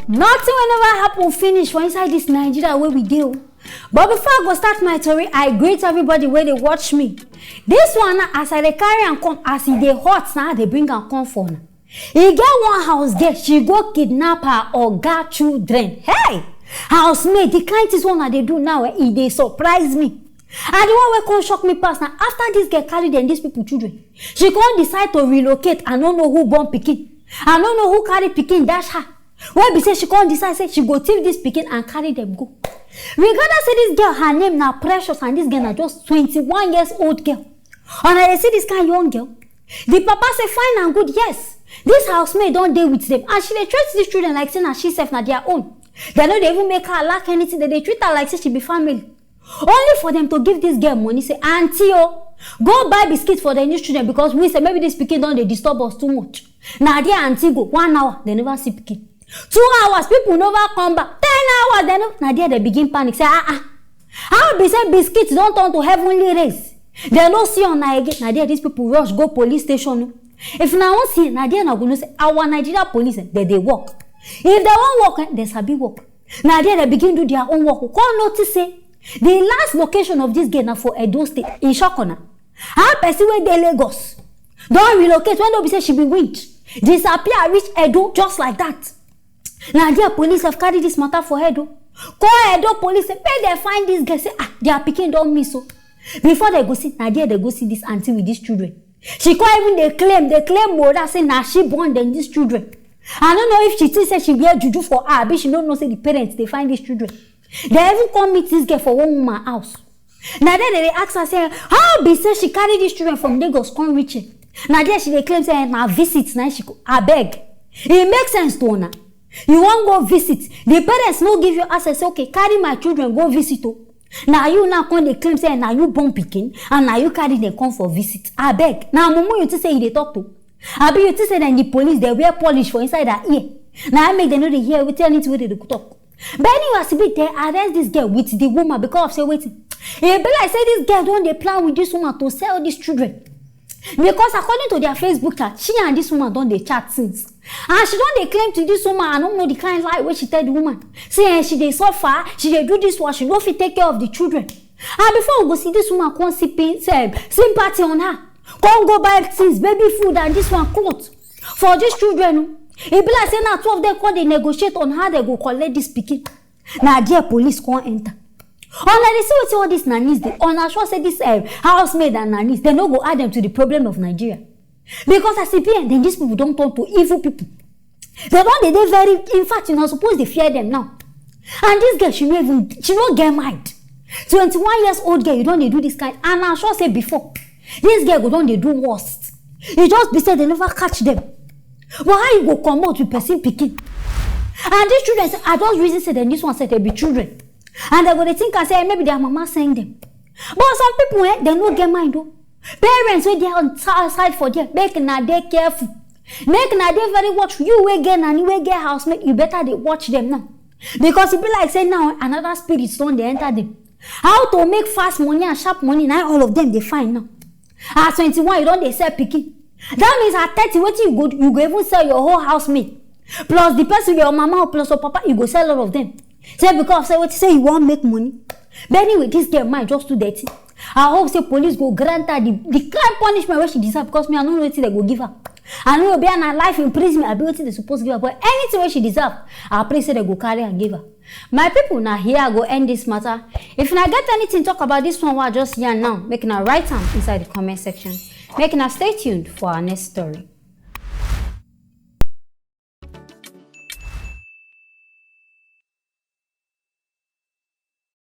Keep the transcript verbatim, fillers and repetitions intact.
Nothing will never happen finish for inside this Nigeria where we deal. But before I go start my story, I greet everybody where they watch me. This one, as I dey carry and come, as e dey hot now, they bring and come for now. E get one house girl, she go kidnap her oga children. Hey! Housemaid, the kind things one they do now, eh, e dey surprise me. And the one wey come shock me pass na after this girl carry dem, these people children, she come decide to relocate. I no know who born pikin. I no know who carry pikin dash her. Wey be say she come decide say she go thief this pikin and carry dem go. Regardless say this girl, her name na Precious, and this girl na just twenty-one years old girl. And I dey see this kind young girl. The papa say fine and good, yes. This housemaid don dey with them, and she dey treat these children like say na she sef na their own. They no dey even make her lack anything. They dey treat her like say she be family. Only for them to give this girl money, say, "Auntie, oh, go buy biscuit for the new children, because we say maybe this pikin don dey disturb us too much." Na there auntie go, one hour, they never see pikin. Two hours, people never come back. Ten hours, they no, na there they begin panic. Say, "Ah, ah, how be say biscuit don turn to heavenly rays? They no see una again." Na there these people rush go police station, oh. If na wan see, na there na go know say our Nigeria police, eh, they dey work. If they wan work, eh, they sabi work. Na there they begin do their own work. Come notice say the last location of this girl na for Edo State, Ishokona. How person wey dey Lagos don relocate, wey no be say she be winch, disappear reach Edo just like that? Na there police have carry this matter for head, oh. Call Edo police, say make dem find this girl, say, ah, their pikin don miss, oh. Before they go see, na there they go see this auntie with these children. She come even dey claim, dey claim more that say na she born dem these children. I no know if she think say she wear juju for her, abi she no know say the parents dey find these children. They even come meet this girl for one woman house. Na there they dey ask her say how be say she carry these children from Lagos come reach here. Na there she dey claim say na visit na she go. Abeg, e make sense to una? You wan go visit, the parents no give you access, okay, carry my children go visit, oh. Na you now come dey claim say na you born pikin and na you carry them come for visit. Abeg, na mumu you think say you dey talk to? Abi you think say dem the police dey wear polish for inside her ear? Na im make dem no dey hear wetin, anything wey dem dey talk. But anyway, as e be, they arrest this girl with the woman because of say wetin? E be like say this girl don dey plan with this woman to sell these children. Because according to their Facebook chat, she and this woman don dey chat since. And she don dey claim to this woman, I no know the kind lie wey she tell the woman. Say, eh, she dey suffer, she dey do this one, she no fit take care of the children. And before we go see, this woman come see pin-, eh, sympathy on her. Come go buy things, baby food and this one cloth for these children, oh. E be like say na two of them come dey negotiate on how they go collect this pikin. Na there police come enter. Una dey see wetin all these nannies dey. Una sure say this, eh, housemaid and nannies, they no go add them to the problem of Nigeria? Because as e be, eh, then these people don turn to evil people. They don dey dey very, in fact, you no suppose dey fear them now. And this girl, she no even, she no get mind. Twenty-one years old girl, you don dey do this kind. And I'm sure say before, this girl go don dey do worst. E just be say they never catch them. But how you go comot with person pikin? And these children say, I just reason say dem, this one say they be children. And they go dey think and say, eh, maybe their mama send them. But some people, eh, they no get mind, oh. Parents wey dey on sa-, side for there, make una dey careful. Make una dey very watchful. You wey get nanny, wey get housemaid, you better dey watch them now. Because e be like say now another spirit don dey enter them. How to make fast money and sharp money, na all of them dey find now. At twenty-one, you don dey sell pikin. That means at thirty, wetin you go, you go even sell your whole housemaid. Plus the person, your mama plus your papa, you go sell all of them. Say because of say wetin, say you wan make money. But anyway, this girl mind just too dirty. I hope say police go grant her the, the kind punishment wey she deserve, because me, I no know wetin they go give her. I no know, be na life imprisonment, abi wetin they suppose give her. But anything wey she deserve, I pray say they go carry and give her. My people, na here I go end this matter. If una get anything talk about this one wey I just yarn now, make una write am inside the comment section. Make una stay tuned for our next story.